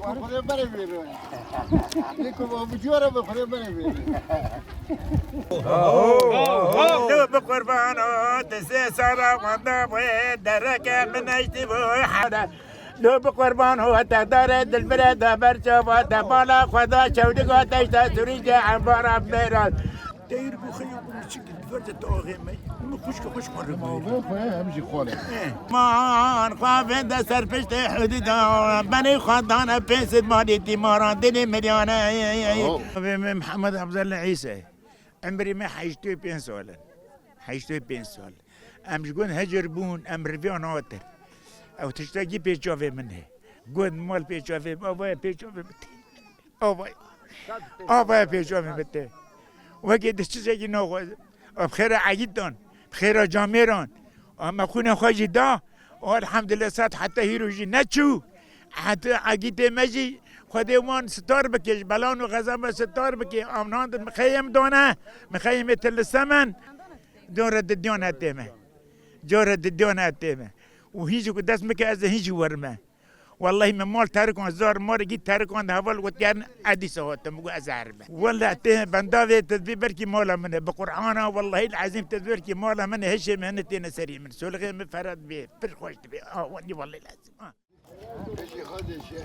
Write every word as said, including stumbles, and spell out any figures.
Xwedê berê vêre. Lê ku bu cara bi Xwedê berê vêre. Tu bi qurban o, tu sê sala wanda wê dereke min neştî bu hale. Tu bi qurban o, te dare dilbire de ber çava te bala xweda çewdiga te işte sürî de embara bêra. Teyr bu xeyr bu çik ver de taxê me. Bu xuşk xuşk xwar. Mavê xwe hem jî xware. Man xwavê de ser piştê hudî da. Benê xwe dane pê sid malî tîmaran dinê miryane. Aho. Xwavê me Mihemed Abdullah Îse. Emrê me heştê pênc sal in. Heştê pênc sal. Em ji gund hicir bûn, em riviyan hatin. Ew tiştekî pê çavê min e. Gund mal pê çavê min, avaya pê çavê min tê. Avaya. Avaya pê çavê min tê. Wekî di çizekî naxwazim. Bi xêra egîtan, bi xêra camêran. Em xwîna xwe jî da. Elhamdulillah saet heta hîro jî neçû. Heta egîtê me jî Xwedê wan sitar bike, ji belan û xezan me sitar bike. Amnan di mixeyê min dane, mixeyê me til li semen. Dore di diyan etê me. Care di diyan etê me. Û hîn jî ku dest bike ez ê hîn jî werime. Wellahî me mal terikan, zar marekî terikan di heval got yerin edî se hatim, got ez ê herime. Wellahî tê benda vê tedbî berkî mala min e. Bi Qur'ana wellahî ezîm tedbî berkî mala min e, hişê me ne têne serî min. Solixê min ferhat bê, pir xweş dibê. Ah, wellahî wellahî ezîm. Ah. Piştî xwe dê şe.